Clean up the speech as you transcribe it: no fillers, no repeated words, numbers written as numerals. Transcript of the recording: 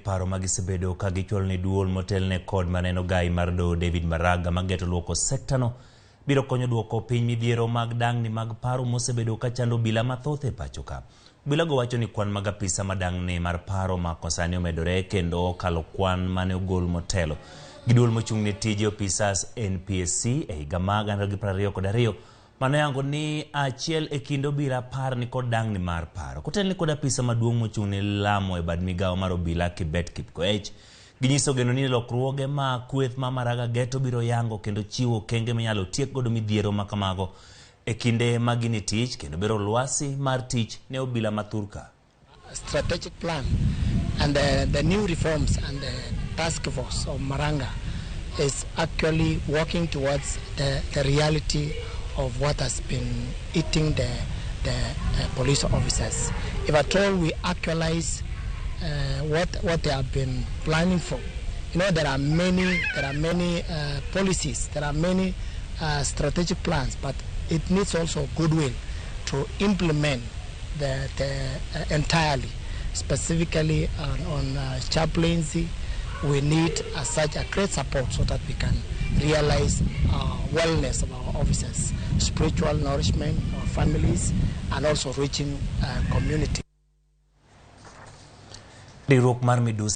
paro ma gisebedo ka gichwalo ne duol motelne kod maneno gai mar doho David Maraga mageto luoko sektano biro konyo duoko piny midhiero mag dang'ni mag paro mosebedo ka chando obila mathoth e pacho ka. Obilago wacho ni kwan mag apisa madang'ni mar paro mako sani omedore kendo okalo kwan mane ogol motelo gi duol mochung' ne tije opisas NPSC e higa mag 2022 mano yango ni achiel e kind obila 10 nikod dang'ni mar paro. Kotelne kod apisa maduong' mochung' ne lamo e bad migawo mar obila Kibet Kipkoech, ginyiso geno ni lokruoge ma kweth ma Maraga geto biro yango kendo chiwo okenge minyalo tiek godo midhiero ma kamago e kinde ma gin e tich kendo bero lwasi mar tich ne obila ma thurka. Strategic plan and the new reforms and the task force of Maraga is actually working towards the reality of what has been eating the police officers. If at all we actualize what they have been planning for, there are many policies, there are many strategic plans, but it needs also goodwill to implement the entirely. Specifically on chaplaincy, we need such a great support so that we can realize wellness of our officers, spiritual nourishment, our families, and also reaching community. Riwruok mar midusi